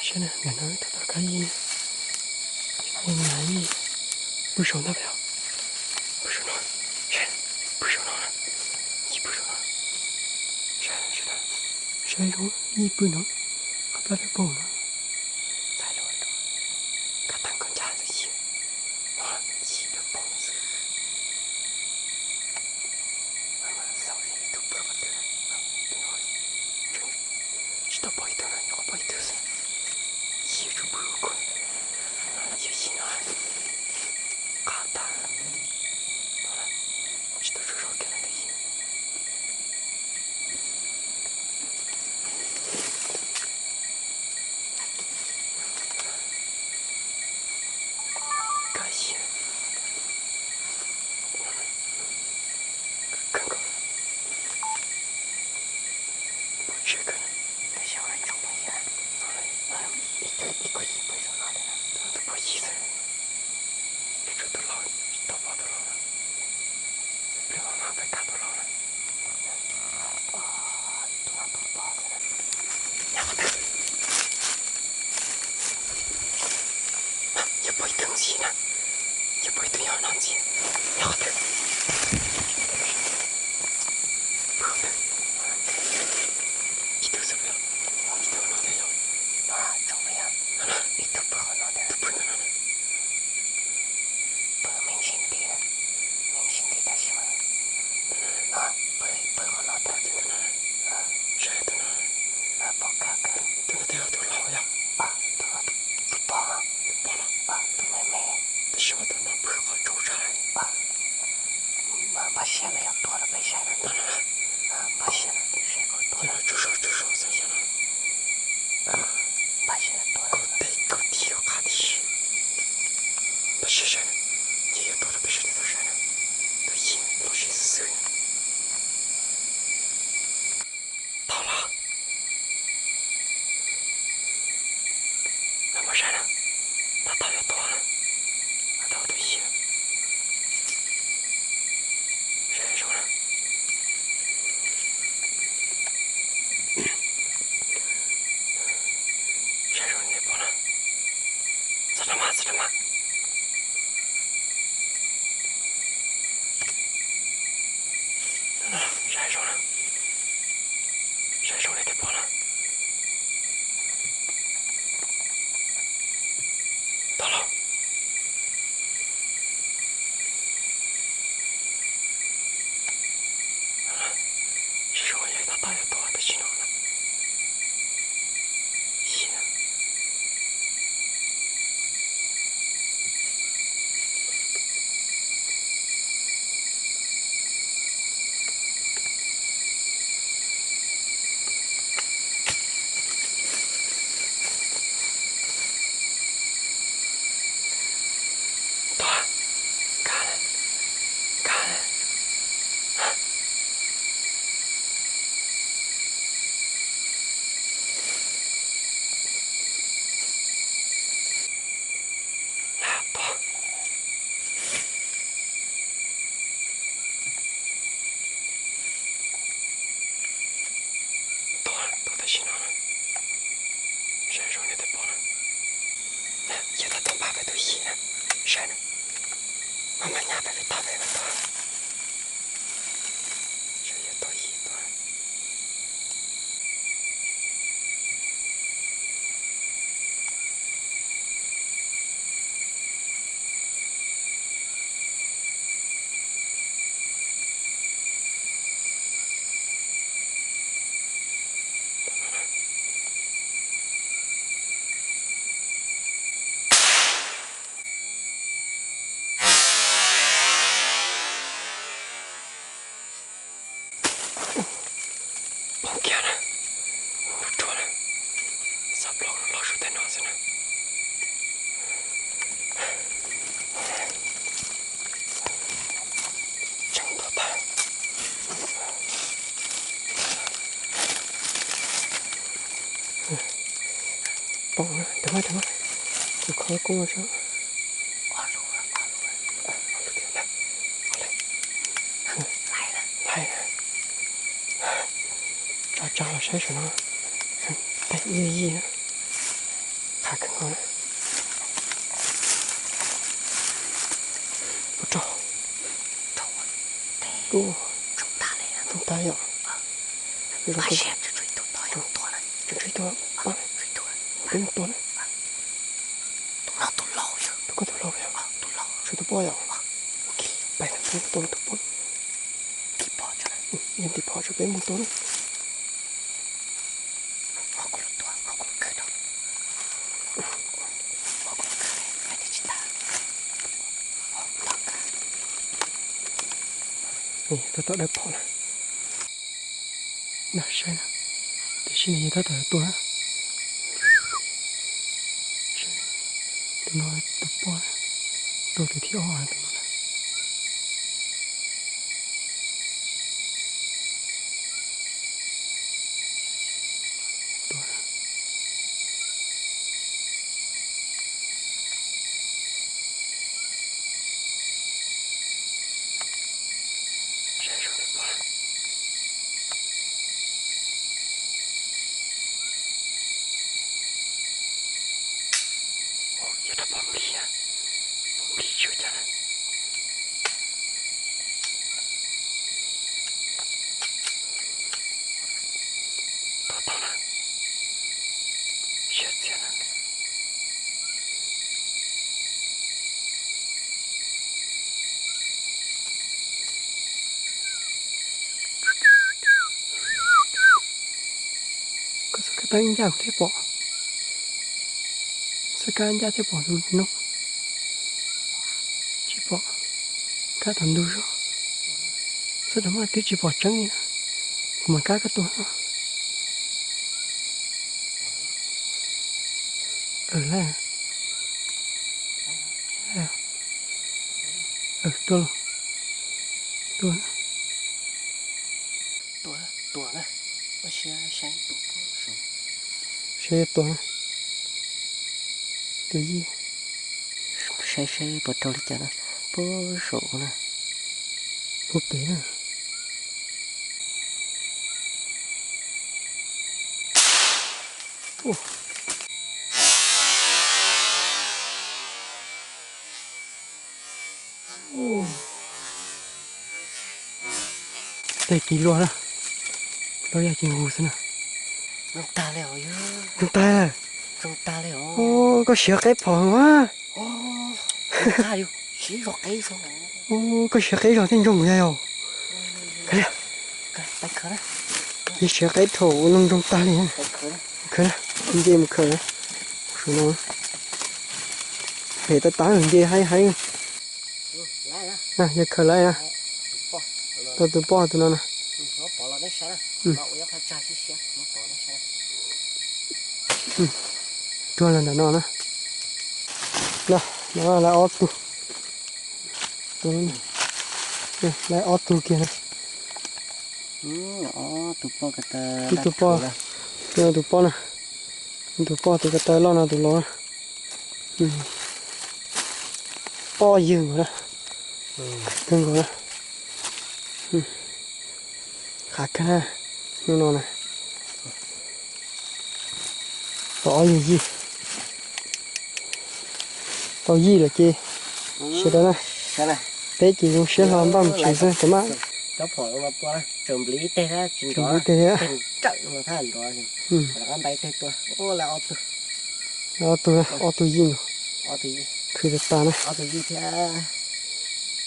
Saib na, ntawm no tab tom kab yij, yij pw saum ntag yog, pw saum no, saib, pw saum no na, yij pw saum no, saib, saib zoo, yij pw no, qhov plab peb pom no, txhais lus, kab tag koj ncaj tus yij, no, yij pw pom no xwb. Xav ib tug pw qhov twg, tsis tau pom ib tug no, nyuam qhuav pom ib tug xwb. Yij tsuas pw kuv, yij yij no, qab tag, tsis tau tsaug zog kiag no tus yij. Kab yij, kawg nkaus, npog tsiab kawg na. Ib tug pog yij xwb, tus pog yij xwb, tus tsuas tus laus, tsis tau pom tus laus na. Pliag mas peb kab tus laus na. Yog pog ib tug ntxiv na, yog pog ib tug yog no ntxiv, yog qhov twg? Pog ib tug xwb, ib tug no thiab yog, ib tug pog no, tus pog ntawm no na. Pw me ntsis nti, me ntsis nti tab sis mas, pw, pw qhov no tag. Saib tus no, pom kawg kawg. Tus no twb yog tus laus yog, tus no tus pog, tus pog los, tus me me. Tab sis mas tus no pw qhov tsaus zog. Npaj siab los yog tuag rau peb saib na. Npaj siab, saib qhov tuag. Tsaus zog, tsaus zog xwb yog no. Npaj siab tuag. Kaum teb kaum tib lub qab tib si. Npaj siab saib na, ces yog tuag rau peb sawv daws tau saib na. Tus yij los siab xwb xwb. Tau los. Npaj saib na, tab tom yuav tuag na. Tau tus yij. Saib zoo na. Saib zoo li pom na. Txhob rau mas, txhob rau mas. Saib zoo na. Saib zoo li tej pom na. Tau los. Saib zoo li tab tom yuav tuag tab sis no na. Tuag, kab, kab. Tuag. Tuag, tuag tam sim no na. Saib zoo li tej pom na. Yog tab tom npaj peb tus yij na. Saib na. Mas mas nyab peb peb tau peb mas tuag. Saib yog tuag yij tuag. Poob kiag na, mus ruaj ruaj na, xav plaub loj suav tej no xwb na. Tseem ntuag tag. Poob na, tus mab, tus mab, tus khov kub sab. Laib, tso tso los saib saum no, tej yij yij na. Qab kawg nkaus na. Ua rau. Ua, tag yom. Tseem tshuav ib tug pab na. Peb mus tua na. Tus koj tus laus yom. Tshuav tus poj yom. Peb mus tua tus poj. Yeej ntim phom tso peb mus tua na. Tab tom dawb phom na. Saib na, tiam sis nws yog tab tom tua na. Tus no tus poj na, tua tus thib ob tus no na. Tua na. Saib zoo li pom. Yog rau pom li, pom li tsis ua cas na. Tua tau na. Siab txias na. Koj txhob kab teeb ncaj kuv thiaj pom. Txhob kab ncaj thiaj pom tus noob. Tsis pom. Kab tom ntug zog. Txhob rau maj, twb tsis pom tseeb li na. Kuv mam kab koj tua. Lawm. Tua los. Tua. Saib tua na. Tua yij. Saib saib puas raug li cas na. Puag saum na. Puag pem na. Tej kiv luaj na. Tau yaj ci nqus xwb na. Zoo tag lawm. Koj siav qeb phom heev a. Koj siav qeb zog thiaj ntsoog yog yog. Yeej siav qeb thaum ua no ntsoog tag li. Khawb na, nce mus khawb na. Saum no phem tab tab nce haib haib. Yog khawb lawm na. Tau tus poj tus no na. Tuag los ntawm no na. No, no lawv ob tug. Lawv ob tug kiag na. Ib tus poj, tus poj na. Tus poj tus ko taw loj no tus laus na. Ob yig nkaus na. Kawg nkaus na. Qab kawg na. Hnub no na. Tau ob yig yij. Tau yij lawm ces sawv daws na, peb ces zoo siab hlo npaj mus tsev xwb cov maj. Tsev nplij teg thiab, ob tug, ob tug yij nkaus. Khwv tas tas na.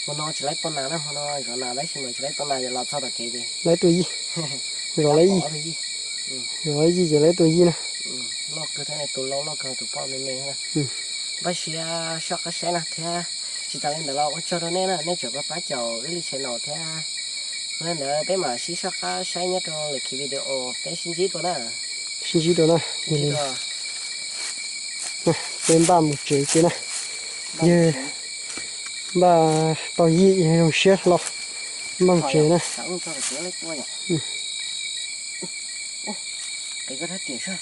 Hmo no tsis laib poj nas na, hmo no zov nas tab sis mas tsis laib poj nas, yog los txog tom kev ces laib tuaj yij. Zov laib yij, zov laib yij ces laib tuaj yij na. Loj kawg thiab, tus laus loj kawg, tus poj me me na. Npaj siab soj qab saib na thiab. Tsis tas li ntawd los ua tsaug rau nej na, nej tseem pab caum wb li channel thiab. Yog li ntawd peb mam sib soj qab saib nyob rau lwm期video, peb sib ntsib dua na. Sib ntsib dua na. Peb npaj mus tsev kiag na. Yog npaj tau yij zoo siab hlo, npaj mus tsev na. Qis koj rab riam soj.